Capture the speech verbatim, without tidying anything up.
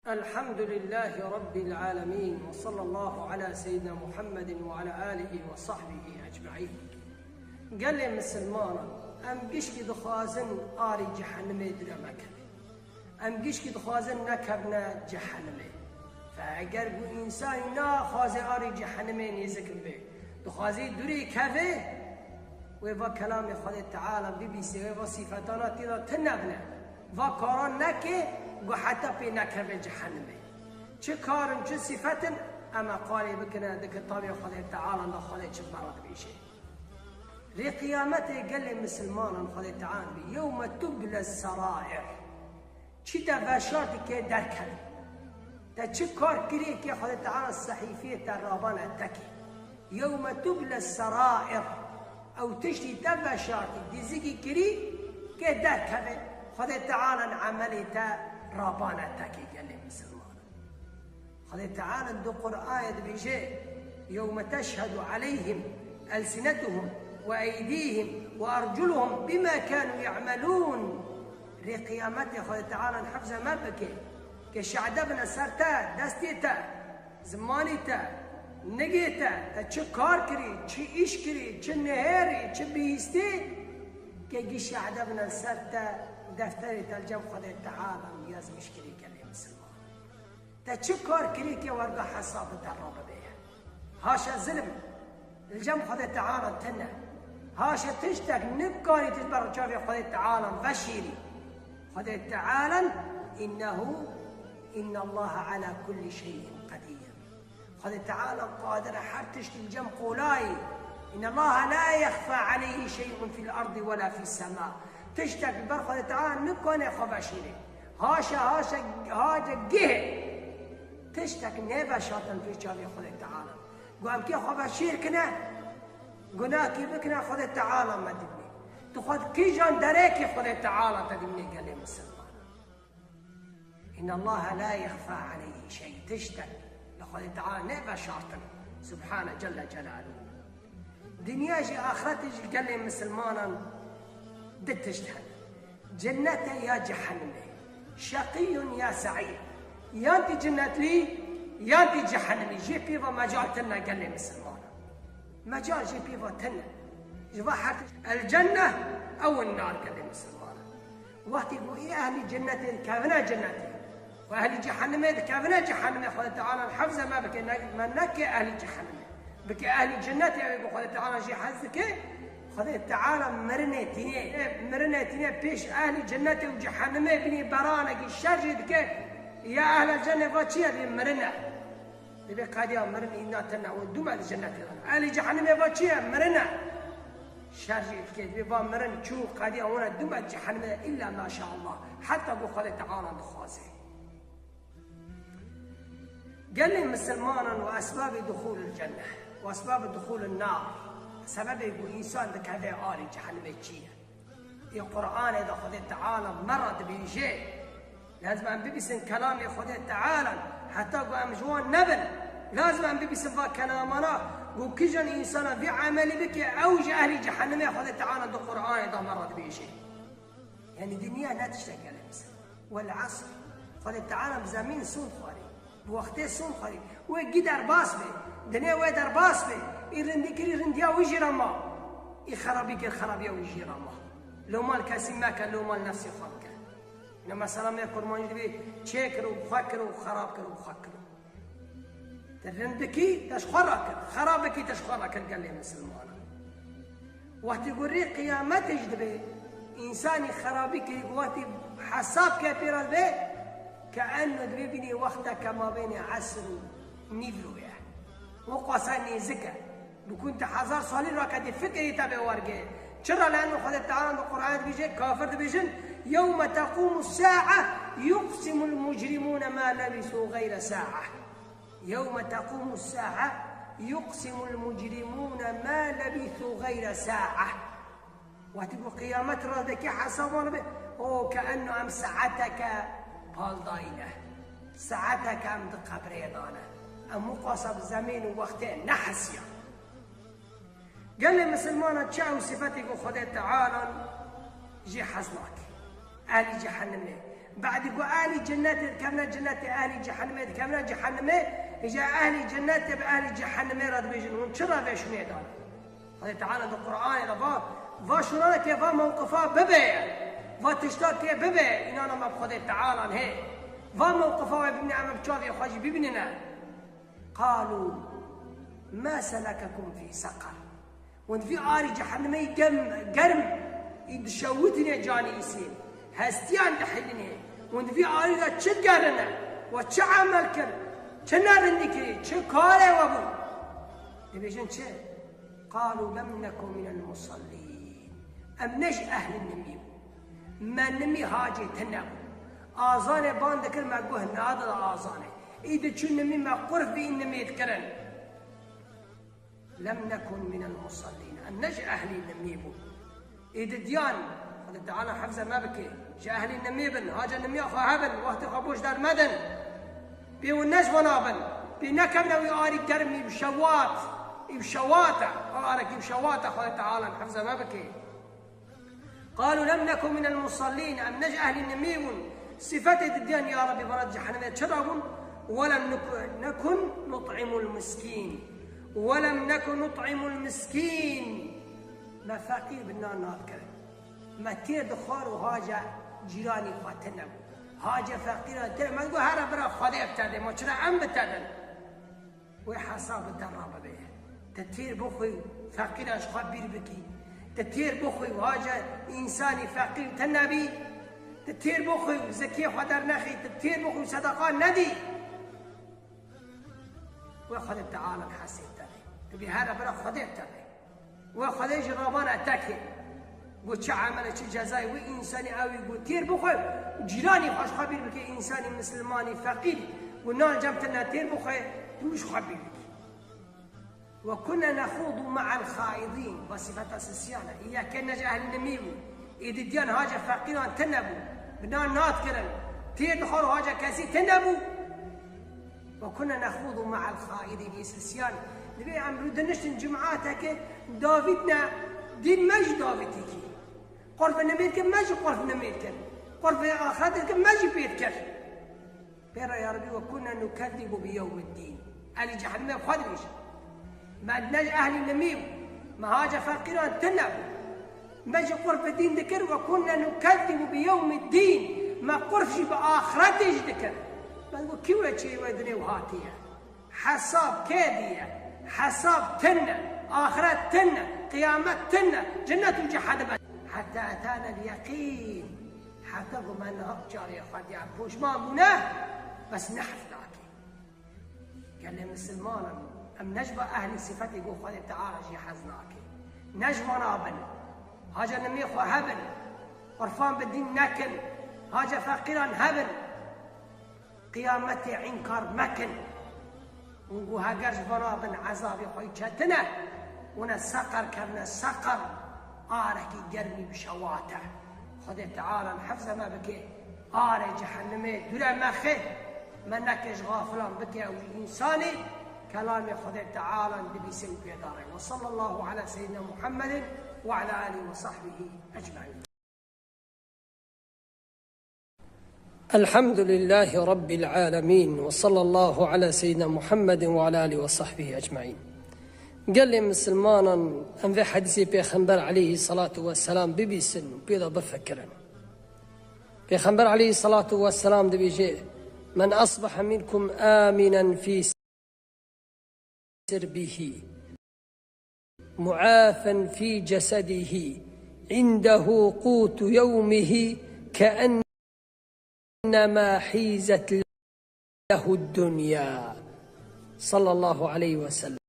الحمد لله رب العالمين، وصلى الله على سيدنا محمد وعلى آله وصحبه أجمعين. Gelê misilmanan, em gişkî dixwazin arî cehenimê dûre mekevin. Em gişkî dixwazin nekevine cehenimê. Fe eger ku însanî naxwaze arî cehenimê nêzik bibe, dixwazî dûrê keve, wê va kelamê Xwedê Teala bibîse, wê va sîfetana tê de tune bine. Va karan neke, ku heta pê nekeve cehenimê. Çi kar in, çi sîfet in, em ê qalê bikine di kitabê Xwedê Teala de Xwedê çi me re dibêje. Rê qiyametê gelê misilmanan Xwedê Teala dibê, "Yewme tubles serair." Çi te veşartî kê derkevî. Te çi kar kirî kê Xwedê Teala sehîfiyê te rabane tekê. Yewme tubles serair. Ew tiştî te veşartî, dizikî kirî kê derkeve. Xwedê Teala emelê te rabane tekê gelê misilmanan. Xwedê Teala di Qur'anê dibêje, "Yewme teşhedu aleyhim elsinetuhum ve eydihim ve erculuhum bima kanu ya'melun." Rê qiyametê Xwedê Teala hifze me bike, ke şehde bine ser te, destê te, zimanê te, nigê te, te çi kar kirî, çi îş kirî, çi nihêrî, çi bihîstî, ke gî şehde bine ser te, defterê te li cem Xwedê Teala yazmiş kirî gelê misilman. Te çi kar kirî ke werga hesabê te re bibe? Haşa zilm, li cem Xwedê Teala tune. Haşa tiştek nikanî tu ji ber çavê Xwedê Teala veşîrî. Xwedê Teala, innehu, innallaha ala kulli şeyin qedîr. Xwedê Teala qadir e her tiştî li cem qolayî. Innallaha la yexfa aleyhi şeyun fil ardi wela fis sema. Tiştek li ber Xwedê Teala nikane xwe veşîrê. Haşa, haşa, haşa gihê. Tiştek nêveşartin pê çavê Xwedê Teala. Ku em kê xwe veşîr kine, gunahkî bikine, Xwedê Teala me dibîne. Tu xwe di kîjan derekê Xwedê Teala te dibîne gelê misilman? Innallaha la yexfa aleyhi şey. Tiştek li Xwedê Teala nêveşartin. Subhane Celle Celaluhu. Dinya jî, axretê jî gelê misilmanan di tişt hene. Cennet e ya cehennem e. Şeqiyun ya se'îd. Yan tî cennetlî, yan tî cehennemî. Jê pê ve mecal tune gelê misilmanan. Mecal jê pê ve tune. Ji va her tişt. El cenne ew nar gelê misilmanan. Wextê ku ê ehlî cennetê dikevine cennetê û ehlî cehennemê dikevine cehennemê, Xwedê Teala hifze me bike, ne, me neke ehlî cehennemê. Bike ehlî cennetê, ew ê ku Xwedê Teala jê hez dike, Xwedê Teala mirinê tînê. Ê, mirinê tînê pêş ehlî cennetê û cehennemê bînî beranekî şer jê dike, ya ehlel cennê va çi ye, dibê mirin e. Dibê qediya mirin îna tune û dûme di cennetê de. Ehlî cehennemê va çi ye? Mirin e. Şer jê dike, dibê va mirin çû, qediya wana dûme di cehennemê de, îlla maşallah. Heta ku Xwedê Teala dixwaze. Gelê misilmanan û esbabê duxûlil cenne û esbabê duxûlin nar, sebebê ku însan dikeve alî cehennemê çi ye? Ê Qur'anê de Xwedê Teala me re dibêje, lazim em bibîsin kelamê Xwedê Teala, heta ku em ji wan nebin, lazim em bibîsin va kelamana, ku kijan însana vî emelî bike, ew ji ehlî cehennemê, Xwedê Teala di Qur'anê de me re dibêje. Yanî dinya ne tiştek gelê misilman. Wel asr. Xwedê Teala bi zemîn sûn xwarî. Bi wextê sûn xwarî. Wê gî derbas be. Dinê wê derbas be. Î rindî kirî, rindiya wî jî re ma. Î xerabî kir, xerabiya wî jî re ma. Loma li kesî meke, loma li nefsê xwe bike. Îna mesela me kurmancî dibê çêkir û xwe kir û xerab kir û xwe kir. Te rind bikî, te ji xwe rakir. Xerab bikî, te ji xwe rakir gelê misilmanan. Wextê ku rê qiyametê jî dibe, însanî xerabî kirî, ku wextê hesab ke pê re dibe, ke enno dibê bînî wexteke mabênê esr û nîvro ye. Û qasa nêzik e. Bikûn te hezar salî rake dê fikirî te bê wergê. Çira? Le'enno Xwedê Teala di Qur'anê dibêje, kafir dibêjin, "Yewme tequmu sa'a yuqsimul mucrimûne ma lebisû gayre sa'a." Yewme tequmu sa'a yuqsimul mucrimûne ma lebisû gayre sa'a. Wextî ku qiyamet rast dike, hesab wan be, o, ke enno em saeteke pal dayîne. Saeteke em di qebrê de ne. Em wisa bi zemîn û wextê nehesiyan. Gelê misilmanan çi ew sifetê ku Xwedê Teala jê hez nake? Ehlî cehennemê. Badî ku ehlî cennetê dikevne cennetê, ehlî cehennemê dikevne cehennemê, îja ehlî cennetê bi ehlî cehennemê re dibêjin, hûn çi re vê şûnê dan? Xwedê Teala di Qur'anê de va, va şûnanekê va mewqifa bibe, va tiştakê bibe, înana me bi Xwedê Teala hê. Va mewqifa wê bibîne, em bi çavê xwe jî bibînine. قالوا ما سلككم في سقر؟ Hûn vî arî cehennemê germ, germ, î dişewitîne canî îsê, hestiyan dihilîne. Hûn vî arî de çi gerine? We çi emel kir? Çi nerindî kirî? Çi karê we bû? Dibêjin çi? قالوا لم نك من المصلين. Em ne ji ehlî nimî bûn. Me nimî hacê tune bû. Azanê ban dikir, me guh nadida azanê. Î diçû nimî, me qurf bi î nimî dikirin. لم نك من المصلين. Em ne ji ehlî nimî bûn. Î didiyan, Xwedê Teala hefze me bike, ji ehlî nimî bin, haca nimiya xwe hebin, wextê xwe boş dermedin. Pê hûn ne ji wana bin, pê nekevne wî arî germî bi şewat, î bi şewat e, arekî bi şewat e, Xwedê Teala hefze me bike. قالوا لم نك من المصلين. Em ne ji ehlî nimî bûn. Sifetê didiyan ya Rabbî, bera cehennemê çi rabûn? ولم نك-، نكن نطعم المسكين. ولم نك نطعم المسكين. Me feqîr bi nan nadikirin. Me têr dixwar û haca cîranî xwe tune bû. Haca feqîran tune, me digot here bira Xwedê bitedê, ma çira em bitedin? Wê hesab bi te re bibe. Te têr bixwî û feqîran ji xwe bîr bikî. Te têr bixwî û haca însanî feqîr tune bî. Te têr bixwî û zekiyê xwe dernexî. Te têr bixwî û sedeqa nedî. Wê Xwedê Teala hesê te be. Tu bî here bira Xwedê te be. Wê Xwedê jî rabana te kê. Got çi emele, çi cezayê wî însanî ewî got têr bixwe û cîranî xwe ji xwe bîr bike, însanî misilmanî feqîr û nan cem tune têr bixwe, tu ji xwe bîr bikî. وكنا نخوض مع الخائضين. Ve sifeta sisiyane. Î yekê ne ji ehlî nimî bû. Î didiyan haca feqîran tune bû. Bi nan nadikirin. Têr dixwar û haca kesî tune bû. وكنا نخوض مع الخائضين. Î sisiyan. Dibê em rûdiniştin cimateke davîtne, dîn me jî davîtî kî. Qurf nimî dikin, me jî qurf nimî dikin. Qurf axret dikin, me jî pê dikir. Pê re ya Rebî, وكنا نكذب بيوم الدين. Ehlî cehennemê xwe dibêjin. Me ne ji ehlî nimî bû. Me haca feqîran tune bû. Me jî qurf bi dîn dikir, وكنا نكذب بيوم الدين. Me qurf jî bi axretê jî dikir. Me digot, kî wê çê wê dinê û hatiye? Hesab kê diye? Hesab tune, axiret tune, qiyamet tune, cennet û cehennem. حتى أتانا اليقين. Heta ku me niha çavê xwe diya poşman bûne, bes nehf nake. Gelê misilmanan, em ne ji ba ehlî sifetê ku Xwedê Teala jî hez nake. Ne ji wana bin. Haca nimê xwe hebin. Qurfan bi dîn nekin. Haca feqîran hebin. Qiyametê înkar mekin. Û ku heger ji vana bin ezabê xwe yî çetin e, û ne seqer kevne seqer, arekî germî bi şewat e. Xwedê Teala hifze me bike, arê cehennemê dûre mexe, me neke ji xafilan bike ew jî însanê, kelamê Xwedê Teala dibîse û pê dare. وصلى الله على سيدنا محمد وعلى آله وصحبه أجمعين. الحمد لله رب العالمين، وصلى الله على سيدنا محمد وعلى آله وصحبه أجمعين. Gelê misilmanan, em vê hedîsê Pêxember aleyhissalatu vesselam bibîsin û pê de bifikirin. Pêxember aleyhissalatu vesselam dibêje, من أصبح منكم آمنا في سربه معافى في جسده عنده قوت يومه كأنما حيزت له الدنيا. صلى الله عليه وسلم.